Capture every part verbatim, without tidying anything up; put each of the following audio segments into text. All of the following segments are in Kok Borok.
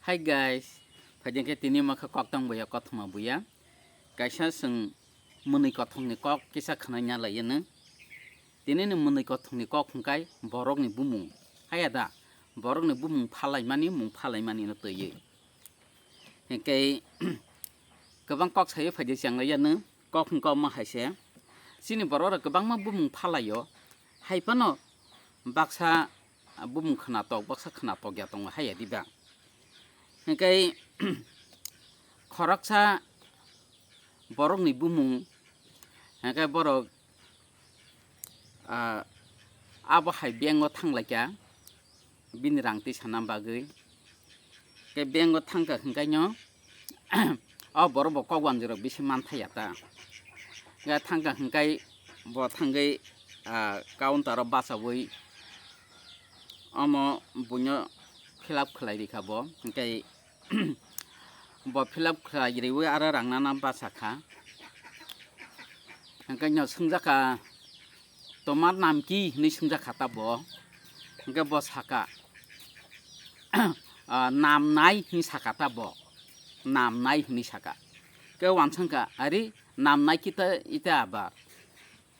Hi guys, phaidi khe tini makha kok tang buya, kothoma buya. Kaisa chwng mwnwi kothokni kok kisa khwnaina laiyano. Tini ni mwnwi kothokni kok hwnkhe borokni bumung. Haya da, borokni bumung phalaimani, mung phalaimani no twiwi. Hwnkhe kwbang kok sayo phaidi chenglaiyano, kok hwnkhe omo hai se. Chini borok rok kwbangma bumung phalaio, hai phano baksa bumung khwnatok, baksa khwnatok ya tongo haya diba. Hwnkhe khoroksa borokni bumung, hwnkhe borok, ah, abo hai bank o thanglaikha bini rang twi sana bagwi. Khe bank o thangkha hwnkhe no, o borok bo kok wanjwi rok bisi manthaya ta. Hwnkhe thangkha hwnkhe bo thangwi, ah, counter o bachaui omo buino fill up khlai rikha bo. Hwnkhe bo fill up khlai riui aro rang nana bachakha. Hwnkhe no swngjaka, "Tomar naam ki?" hinui swngjak kha ta bo. Hwnkhe bo saka, "Ah, naam nai," hinui saka ta bo. "Naam nai," hinui saka. Khe uansuk kha, "Are, naam nai kita ita abar?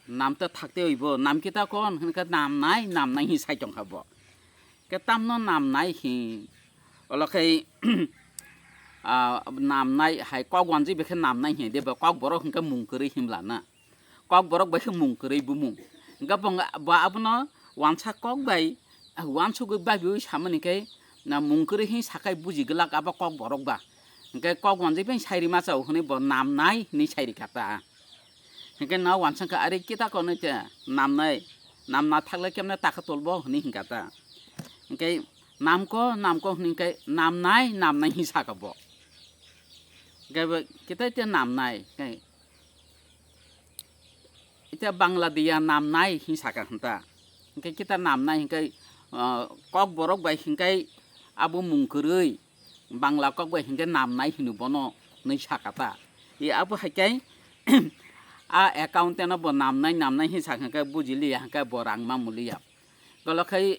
Naam ta thakte oibo, naam kita kon?" Hwnkhe, "Naam nai, naam nai," hinui sai tongkha bo. Khe tamno naam nai hin? Olo khai, ah, naam nai hai kok wanjwi bai khe naam nai hin de bo, kok borok hwnkhe mung kwrwi hinlana. Kok borok bai khe mung kwrwi bumung. Hwnkhe bo, bo abono uansa kok bai, ah, uansugwi babiui samani khe na mung kwrwi hin sakai buji glak abo kok borok ba. Hwnkhe kok wanjwi bai sai rima chao hwnwi bo naam nai hinui sai rikha ta. Hwnkhe no uansuk kha, "Are kita ko nui te naam nai, naam na thakle kemne taka tolbo?" hinui hinkha ta. Hwnkhe, "Naam ko, naam ko," hinui khe, "Naam nai, naam nai," hin saka bo. Hwnkhe bo, "Kita ite naam nai, khe ite Bangla diya naam nai," hin saka hwn ta. Hwnkhe kita naam nai hwnkhe, ah, kok borok bai hwnkhe abo mung kwrwi. Bangla kok bai hwnkhe naam nai hino bono hinui saka ta. E abo hai khe a accountant no bo naam nai, naam nai hin sakha khe buji liya, hwnkhe bo rang ma muliya. Golo khai,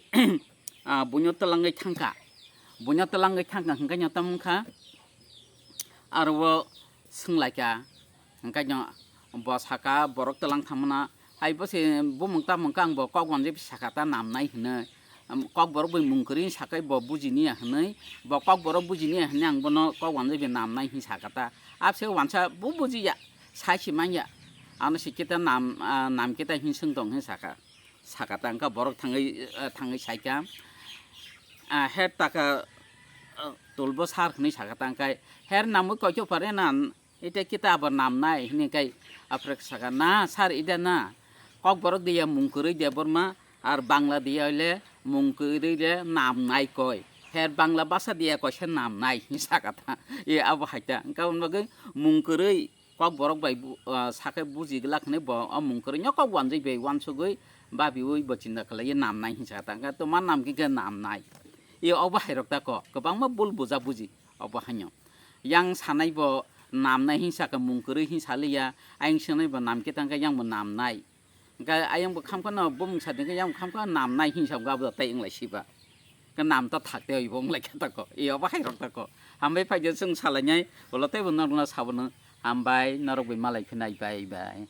ah, buino twlangwi thangkha. Buino twlangwi thangkha hwnkhe no tamo wngkha. Aro o swnglaikha. Hwnkhe no bo saka borok twlang thangmana. Hai bo se bumung tamung khe ang bo kok wanjwi saka ta naam nai hinui. Am, kok borok bai mung kwrwi sakai bo buji niya hinui. Bo kok borok buji niya hinui ang bono kok wanjwi bai naam nai hin saka ta. Abse uansa bo bujiya. Sai se manya. Ano se kita naam, ah, naam kita hin swng tong hin saka. Saka ta wngkha borok thangwi, ah, thangwi saikha. Ah, her taka, ah, tolbo sir hinui saka ta wngkha. Her namwi koito pare na? Ite kita abo naam nai hinui khe aphre saka, "Na sir, ida na. Kokborok diya mung kwrwi de borma, ar Bangla diya le mung kwrwi le naam nai koi. Her Bangla basa diya koise naam nai," hinui saka ta. E abo hai ta. Hwnkhe aboni bagwi mung kwrwi kokborok bai bu-, ah, sakhe buji glak hinui bo o mung kwrwino kok wanjwi bai uansugwi babiui bo chinta khlaiwi naam nai hinui saka ta. Hwnkhe toma naam khe naam nai. E obo hai rok ta kok. Kwbangma bul buja buji obo haino. Yang sanai bo naam nai hinui saka, mung kwrwi hinui saliya, ayang sanai bo naam kita wngkha, yang bo naam nai. Hwnkhe ayang bo khamkha no bumung sadi hwnkhe yang bo khamkha naam nai hinui sa wngkha, abo tei wnglai siba. Hwnkhe naam ta thakte oibo wnglai kha tako. E obo hai rok tako. Hambai phaidi chwng salainai, ulo tei bo norokno sabono hambai, norok bai malai phinai bye bye.